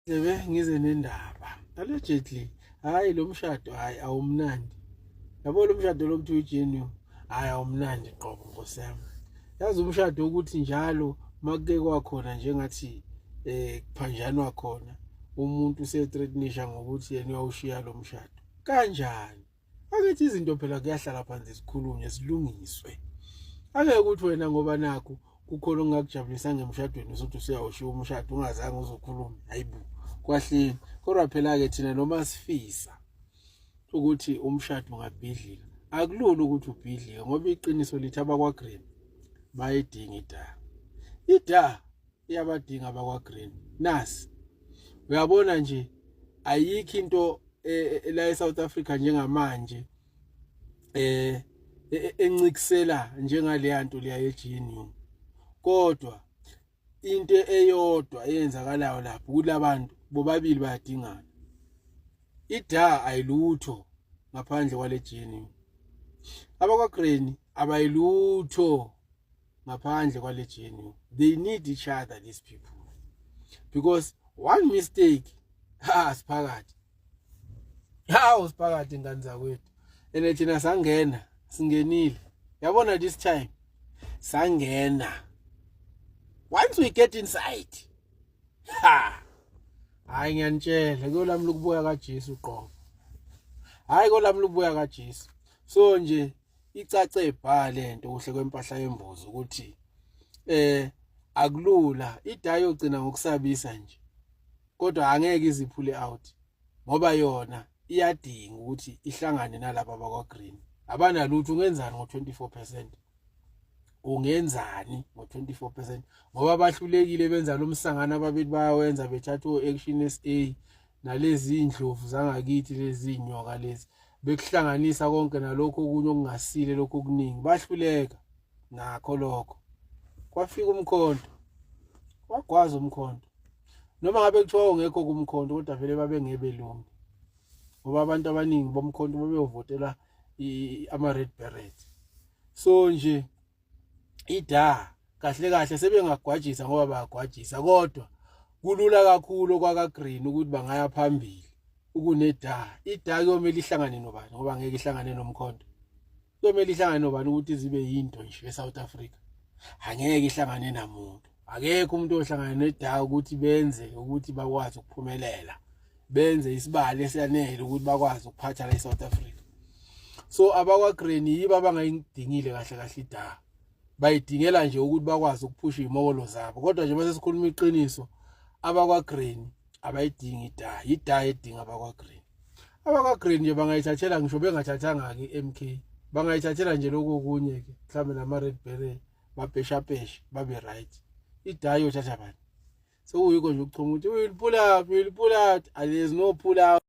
Ndlebe ngize nendaba. Allegedly, hayi lo mshado hayi awumnandi. Yabo lo mshado lo kuthiwa iGNU, hayi awumnandi qobo nkosi yami. Yazi umshado ukuthi njalo makuke kwakhona njengathi eh kuphanjanwa khona umuntu usethreatenisha ngokuthi yena uyawushiya lo mshado. Kanjani? Angithi izinto phela kuyahlala phansi zikhulunywe zilungiswe. Angeke ukuthi wena ngoba nakhu kukhona okungakujabulisa ngemshadweni usuthi usuyawushiya umshado ungazange uzokhuluma. Hayibo, kwahleni. Kodwa phela-ke thina noma sifisa ukuthi umshado ungabhidlika, akulula ukuthi ubhidlike ngoba iqiniso lithi abakwa-Green bayidinga ida. Ida iyabadinga abakwa-Green. Nasi uyabona nje ayikho into e, e, la eSouth Africa njengamanje eh e, encikisela njengaleya nto leya yeGNU kodwa into eyodwa eyenzakalayo lapho kulabantu bobabili bayadingana iDA ayilutho ngaphandle kwale GNU abakwaGreni abayilutho ngaphandle kwale GNU they need each other these people because one mistake ha siphakathi hawu siphakathi ingane zakwethu ene thina sangena singenile yabona this time sangena once we get inside ha hayi ngiyanitshela kuyolamula ukubuya kaJesu qobo hayi kolamula ukubuya kaJesu so nje icace bha lento kuhle kwempahla yembuzi ukuthi eh akulula ida yogcina ngokusabisa nje kodwa angeke iziphule out ngoba yona iyadinga ukuthi ihlangane nalaba bakwa green abanalutho ungenzani ngo-24% ungenzani ngo-24% ngoba bahlulekile benza lo msangano ababethi bayawenza bethatha o-Action SA nalezi indlovu zangakithi lezi inyoka lezi bekuhlanganisa konke nalokho okunye okungasile lokho okuningi bahluleka nakho lokho kwafika umkhonto wagwaza umkhonto noma ngabe kuthiwa ungekho kumkhonto kodwa vele babengebelungu ngoba abantu abaningi bomkhonto babeyovotela ama-red beret so nje ida kahle kahle sebengagwajisa ngoba bayagwajisa kodwa kulula kakhulu okwaka green ukuthi bangaya phambili ukuneda ida kuyomele ihlangane nobani ngoba ngeke ihlangane nomkhonto kuyomele ihlangane nobani ukuthi zibe yinto nje eSouth Africa angeke ihlangane namuntu akekho umuntu ohlangana neda ukuthi benze ukuthi bakwazi ukuphumelela benze isibalo esiyanele ukuthi bakwazi ukuphatha la eSouth Africa so abakwa Green yibo abangayidingile kahle kahle ida bayidingela nje ukuthi bakwazi ukuphusha izimokolo zabo kodwa nje mase sikhuluma iqiniso abakwa Green abayidingi ida ida edinga abakwa Green abakwa Green nje bangayithathela ngisho bengathathanga ke MK bangayithathela nje lokho okunye ke mhlawumbe nama Red Beret babheshapeshe babe right ida yothatha bani sekuyikho nje ukuchoma ukuthi will pull out will pull out and there's no pull out.